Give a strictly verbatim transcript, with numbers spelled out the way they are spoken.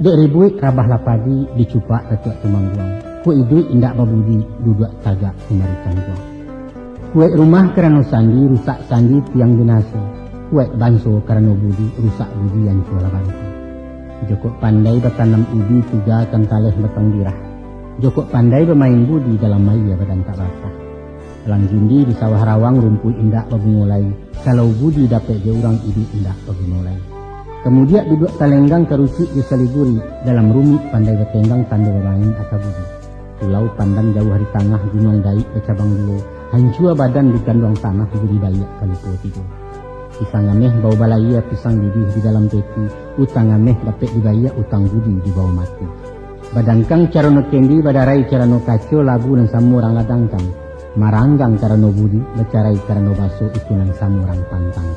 Dek ribuik rabahlah padi, dicupak tatuak tumangguang. Kuaik iduik indak babudi, duduak tagak kumari cangguang. Kuaik rumah karano sandi, rusak sandi tiang binaso. Kuaik banso karano budi, rusak budi ancualah banso. Jokok pandai batanam udi, tuga kan taleh batang birah. Jokok pandai bamain budi, dalam aia badantak basah. Langgundi di sawah rawang, rumpuik indak babungo lai. Kalau budi dapek jo urang, iduik indak baguno lai. Kamudiak duduak talenggang, karucuik jo saliguri, dalam rumik pandai batenggang, tando bamain aka budi. Pulau Pandan jauah di tangah, gunuang Daik bacabang duo, hancua badan diganduang tanah, budi baliak ka lupo tigo. Pisang ameh bao balayia, pisang bibih di dalam peti, utang ameh dapek dibayia, utang budi dibawo mati. Badangkang carano kendi, badarai carano kaco, labu nan samo urang ladangkan. Maranggang karano budi, bacarai karano baso, itu nan samo urang pantang.